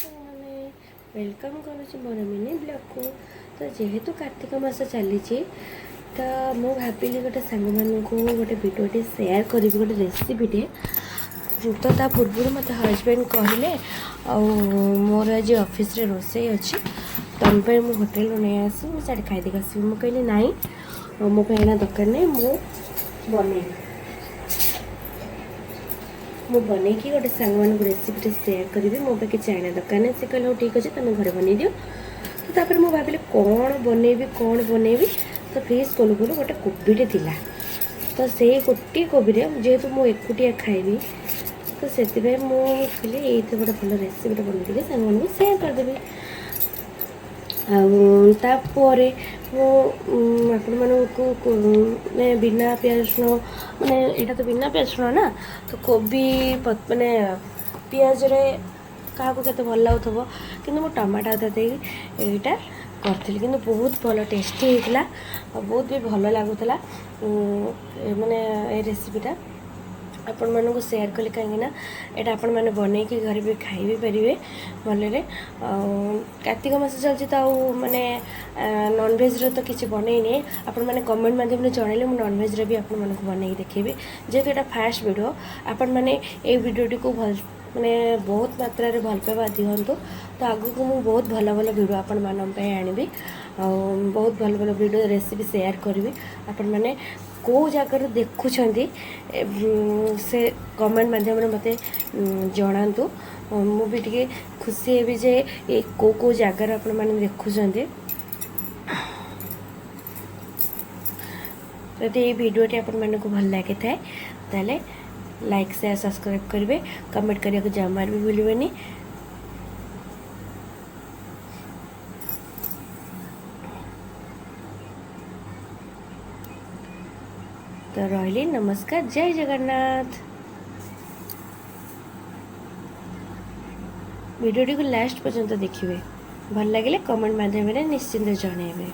ସାଙ୍ଗମାନେ, welcome କରୁଛି ମୋର ମିନି ବ୍ଲଗ୍କୁ। ତ ଯେହେତୁ କାର୍ତ୍ତିକ ମାସ ଚାଲିଛି, ତ ମୁଁ ଭାବିଲି ଗୋଟେ ସାଙ୍ଗମାନଙ୍କୁ ଗୋଟେ ଭିଡ଼ିଓଟି ସେୟାର କରିବି, ଗୋଟେ ରେସିପିଟେ। ତ ତା ପୂର୍ବରୁ ମୋତେ ହଜବେଣ୍ଡ କହିଲେ, ଆଉ ମୋର ଆଜି ଅଫିସରେ ରୋଷେଇ ଅଛି, ତମ ପାଇଁ ମୁଁ ହୋଟେଲରୁ ନେଇ ଆସିବି, ମୁଁ ସିଆଡ଼େ ଖାଇଦେଇକି ଆସିବି। ମୁଁ କହିଲି ନାଇଁ, ମୋ ପାଇଁ ଏଇନା ଦରକାର ନାହିଁ, ମୁଁ ବନେଇବି। ମୁଁ ବନେଇକି ଗୋଟେ ସାଙ୍ଗମାନଙ୍କୁ ରେସିପିଟେ ସେୟାର କରିବି, ମୋ ପାଇଁ କିଛି ଆଣିବା ଦରକାର ନାହିଁ। ସେ କହିଲେ ହଉ ଠିକ୍ ଅଛି, ତୁମେ ଘରେ ବନେଇ ଦିଅ। ତ ତାପରେ ମୁଁ ଭାବିଲି କ'ଣ ବନେଇବି, କ'ଣ ବନେଇବି। ତ ଫ୍ରିଜ୍ ଖୋଲୁ ଖୋଲୁ ଗୋଟେ କୋବିଟେ ଥିଲା। ତ ସେଇ ଗୋଟିଏ କୋବିରେ, ଯେହେତୁ ମୁଁ ଏକୁଟିଆ ଖାଇବି, ତ ସେଥିପାଇଁ ମୁଁ କହିଲି ଏଇଥିରେ ଗୋଟେ ଭଲ ରେସିପିଟେ ବନେଇଦେଇକି ସାଙ୍ଗମାନଙ୍କୁ ସେୟାର କରିଦେବି। ଆଉ ତାପରେ ମୁଁ ଆପଣମାନଙ୍କୁ ମାନେ ବିନା ପିଆଜ ରସୁଣ, ମାନେ ଏଇଟା ତ ବିନା ପିଆଜ ରସୁଣ ନା, ତ କୋବି ମାନେ ପିଆଜରେ କାହାକୁ କେତେ ଭଲ ଲାଗୁଥିବ, କିନ୍ତୁ ମୁଁ ଟମାଟୋ ଅଦା ଦେଇକି ଏଇଟା କରିଥିଲି। କିନ୍ତୁ ବହୁତ ଭଲ ଟେଷ୍ଟି ହେଇଥିଲା ଆଉ ବହୁତ ବି ଭଲ ଲାଗୁଥିଲା। ମାନେ ଏ ରେସିପିଟା ଆପଣମାନଙ୍କୁ ସେୟାର କଲି କାହିଁକିନା ଏଇଟା ଆପଣମାନେ ବନେଇକି ଘରେ ବି ଖାଇ ବି ପାରିବେ ଭଲରେ। ଆଉ କାର୍ତ୍ତିକ ମାସ ଚାଲିଛି ତ ଆଉ ମାନେ ନନଭେଜ୍ର ତ କିଛି ବନେଇନି। ଆପଣମାନେ କମେଣ୍ଟ ମାଧ୍ୟମରେ ଜଣାଇଲେ ମୁଁ ନନଭେଜ୍ର ବି ଆପଣମାନଙ୍କୁ ବନେଇକି ଦେଖେଇବି। ଯେହେତୁ ଏଇଟା ଫାଷ୍ଟ ଭିଡ଼ିଓ, ଆପଣମାନେ ଏଇ ଭିଡ଼ିଓଟିକୁ ଭଲ ମାନେ ବହୁତ ମାତ୍ରାରେ ଭଲ ପାଇବା ଦିଅନ୍ତୁ, ତ ଆଗକୁ ମୁଁ ବହୁତ ଭଲ ଭଲ ଭିଡ଼ିଓ ଆପଣମାନଙ୍କ ପାଇଁ ଆଣିବି ଆଉ ବହୁତ ଭଲ ଭଲ ଭିଡ଼ିଓ ରେସିପି ସେୟାର କରିବି। ଆପଣମାନେ କେଉଁ ଜାଗାରୁ ଦେଖୁଛନ୍ତି ସେ କମେଣ୍ଟ ମାଧ୍ୟମରେ ମୋତେ ଜଣାନ୍ତୁ, ମୁଁ ବି ଟିକେ ଖୁସି ହେବି ଯେ ଏ କେଉଁ କେଉଁ ଜାଗାରୁ ଆପଣମାନେ ଦେଖୁଛନ୍ତି। ଯଦି ଏଇ ଭିଡ଼ିଓଟି ଆପଣମାନଙ୍କୁ ଭଲ ଲାଗିଥାଏ ତାହେଲେ ଲାଇକ୍, ସେୟାର, ସବସ୍କ୍ରାଇବ୍ କରିବେ, କମେଣ୍ଟ କରିବାକୁ ଜମାରୁ ବି ଭୁଲିବେନି। ତ ରହିଲି, ନମସ୍କାର, ଜୟ ଜଗନ୍ନାଥ। ଭିଡ଼ିଓଟିକୁ ଲାଷ୍ଟ ପର୍ଯ୍ୟନ୍ତ ଦେଖିବେ, ଭଲ ଲାଗିଲେ କମେଣ୍ଟ ମାଧ୍ୟମରେ ନିଶ୍ଚିନ୍ତ ଜଣାଇବେ।